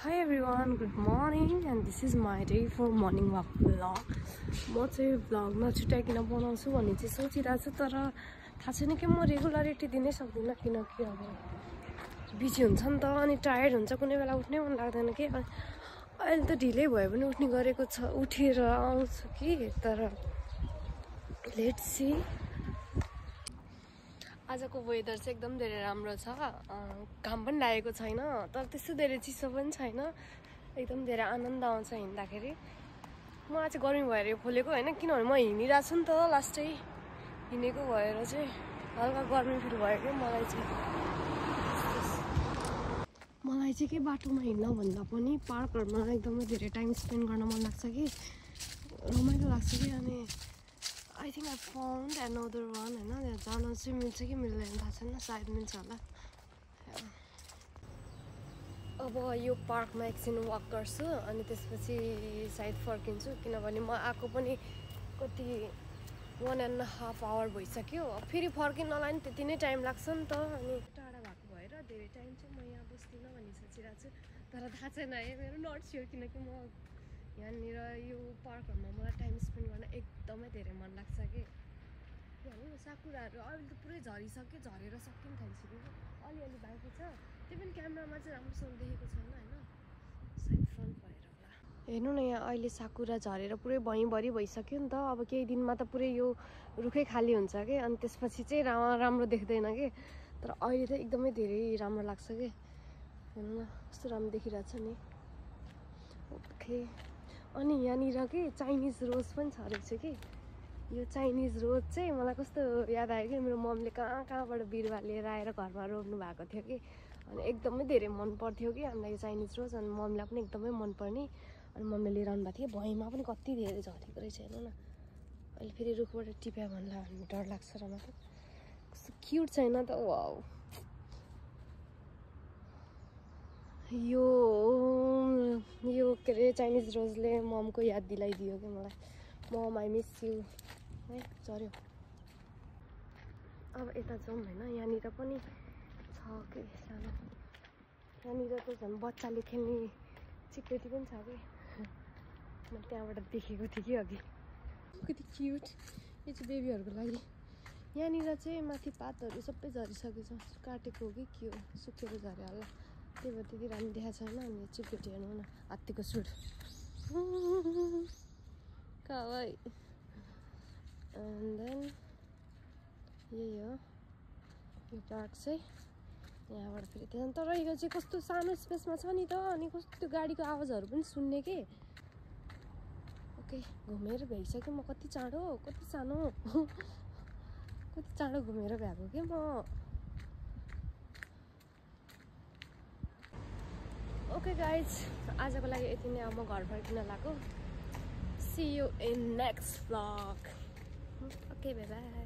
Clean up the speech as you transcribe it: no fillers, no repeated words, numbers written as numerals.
Hi everyone, good morning and this is my day for morning walk vlog. म चाहिँ vlog नछुटाइकिन बनाउँछु भन्ने चाहिँ सोचिरहेको छु तर थाहा छैन कि म रेगुलरिटी दिनै सक्दिनँ किनकि अब बिजी हुन्छ नि त अनि टायर्ड हुन्छ कुनै बेला उठ्नै मन लाग्दैन कि अहिले त ढिलै भयो भने उठ्ने गरेको छ उठेर आउँछु कि तर लेट्स सी आजको वेदर चाहिँ एकदम धेरै राम्रो छ घाम पनि लागेको छैन तर त्यस्तो धेरै चिसो पनि छैन एकदम धेरै आनन्द आउँछ हिँड्दाखेरि म आज गर्मी भएर खोलेको हैन किनभने म हिँडिरहेको छु नि त लास्टै हिँडेको भएर चाहिँ हल्का गर्मी फिल भयो के मलाई चाहिँ के बाटोमा हिँड्न भन्दा पनि पार्कहरुमा एकदमै धेरै टाइम स्पेन्ड गर्न मन लाग्छ कि रमाइलो लाग्छ कि अनि I think I found another one हैन जान चाहिँ मिल्छ कि मिल्दैन थाहा छैन सायद मिल्छ होला अब यो पार्कमा एकछिन वक गर्छु अनि त्यसपछि सायद फर्किन्छु किनभने म आएको पनि कति 1.5 आवर भइसक्यो फेरि फर्किनलाई नि त्यति नै टाइम लाग्छ नि त अनि टाढा भएको भएर धेरै टाइम चाहिँ म यहाँ बस्दिनँ भन्ने सोचिरहेको छु तर थाहा छैन है मेरो नट स्योर किनकि म यहाँनिर यो पार्कहरुमा मलाई टाइम स्पेन्ड गर्न एकदमै धेरै मन लाग्छ कि हेर्नु साकुराहरू अहिले त पुरै झरिसक्यो झरेर सकिन थालिसक्यो अलिअलि बाँकी छ त्यो पनि क्यामेरामा चाहिँ राम्रोसँग देखेको छैन हैन साइड फ्रन्ट भएर होला हेर्नु न यहाँ अहिले साकुरा झरेर पुरै भइँभरि भइसक्यो नि त अब केही दिनमा त पुरै यो रुखै खाली हुन्छ के अनि त्यसपछि चाहिँ राम्रो देख्दैन के तर अहिले त एकदमै धेरै राम्रो लाग्छ के हेर्नु न कस्तो राम्रो देखिरहेछ नि ओके अनि यहाँनिर के चाइनिज रोज पनि छ रहेछ कि यो चाइनिज रोज चाहिँ मलाई कस्तो याद आयो कि मेरो मम्मीले कहाँबाट बिरुवा लिएर आएर घरमा रोप्नु भएको थियो कि अनि एकदमै धेरै मन पर्थ्यो कि हामीलाई यो चाइनिज रोज अनि मम्मीलाई पनि एकदमै मनपर्ने अनि मम्मीले लिएर आउनु भएको थियो भुइँमा पनि कति धेरै झरेको रहेछ हेर्नु न अहिले फेरि रुखबाट टिप्या भन्ला डर लाग्छ र म त कस्तो क्युट छैन त वाउ यो के अरे चाइनिज रोजले ममको याद दिलाइदियो कि मलाई मम आई मिस यु है झऱ्यो अब यता जाउँ होइन यहाँनिर पनि छ कि सानो यहाँनिर त झन् बच्चाले खेल्ने चिकपेटी पनि छ कि मैले त्यहाँबाट देखेको थिएँ कि अघि कति क्युट यो चाहिँ बेबीहरूको लागि यहाँनिर चाहिँ माथि पातहरू सबै झरिसकेको छ काटेको हो कि के हो सुकेर झऱ्यो होला त्यही भएर त्यति राम्रो देखाएको छैन अनि चिकपेटी हेर्नु न हात्तीको सुट कावाई एन्ड देन यही हो यो पार्क चाहिँ यहाँबाट फेरि त्यहाँ तर यो चाहिँ कस्तो सानो स्पेसमा छ नि त अनि कस्तो त्यो गाडीको आवाजहरू पनि सुन्ने के ओके घुमेर भ्याइसक्यो म कति चाँडो घुमेर भ्याएको के म ओके गाइज आजको लागि यति नै अब म घर फर्किन लाग्यो see you in next vlog okay bye by